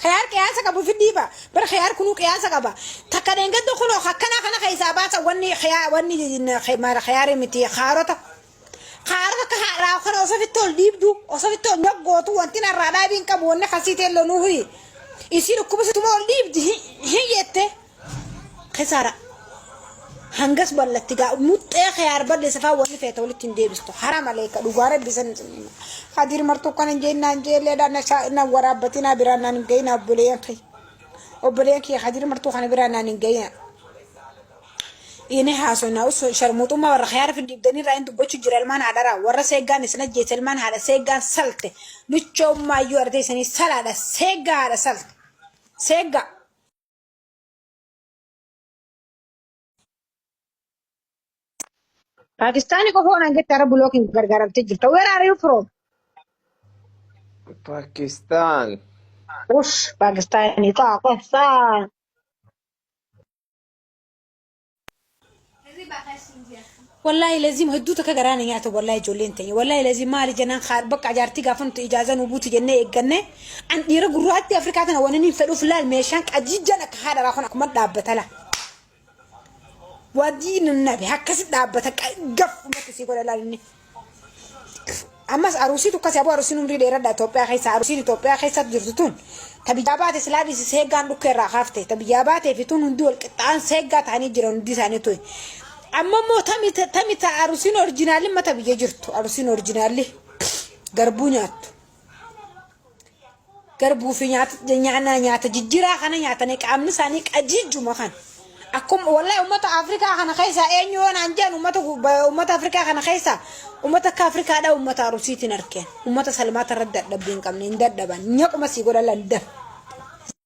Khiyaar qiyaasa qabu fi dhiiba. Bar khiyaar kunuu qiyaasa qaba. Takka dheengadda kunoo akkanaa kana keessaa baasa wanni khiyaa wanni maal khiyaari miti kaarota. Kaarota akka haadhaa kana osoo fitti ol dhiibdu osoo fitti ol nyaggootu wanti narraa dhaabii hin qabu wanni kasii teelloo nuu huyi. Isii dhukkuba situma ol dhiibdi hin jette. Kisaara. Hangas ballatti gaa muxxee khiyaar balleessa faa wanni feete walitti hin deebistu. Haram aleeka dhugaa rabbi san Kadir martuu kana hin jennaan jeelleedha na na waraabbatinaa biraan naan hin ga'inaa obboleeyyan kiyya. Obboleeyyan kiyya Kadir martuu kana biraan naan hin ga'inaa. Inni haasofnaa osoo sharmuuxummaa warra khiyaara fiddiibdanii irraa hin dubbachuu jira ilmaan haadharaa warra seeggaan isin ajjeese ilmaan haadha seeggaan salte luchoommaa iyyuu artee isanii salaadha seeggaa haadha salte seeggaa. Pakistaanii qofa waan jette ara bulookiin gargaaramtee jirta. Where are you from? Pakistan. Uff, Pakistaanii Pakistaan. Wallaahi lazim hedduu takka garaa na nyaata wallaahi ijoolleen teenya wallaahi lazim maali jennaan haa bakka jaartii gaafa nuti ijaaza nu buutu jennee eegganne an dhiira gurraattii Afrikaa tana waan inni fedhuuf laal meeshaan qajiijjan akka haadha kun akkuma dhaabbata laa. Wadii nabi akkasi dhaabbata gaffumatti sii godha laal inni. Ammas aruusiitu akkasi aboo aruusiin umrii dheeradha Itoophiyaa keessa aruusiin Itoophiyaa keessa jirtu tun ta biyyaa baate silaa dhiisi seeggaan dhukkee irraa kaafte ta biyyaa baatee fi tun hundi wal qixxaan seeggaa ta'anii jiran hundi isaanii tun. Amma immoo tami tami ta aruusiin orijinaalli mata biyya jirtu aruusiin orijinaalli garbuu nyaattu. Garbuu fi nyaata nyaana nyaata jijjiraa kana nyaatanii qaamni isaanii qajiijjuma kan. Akkuma wallahi ummata Afrikaa kana keessa eenyu yoo naan jedhan ummata ummata Afrikaa kana keessa ummata akka Afrikaadha ummata Arusiitiin arkeen ummata Salmaata irratti dadhabbii hin qabne hin dadhaban nyaquma sii godhan lan daf.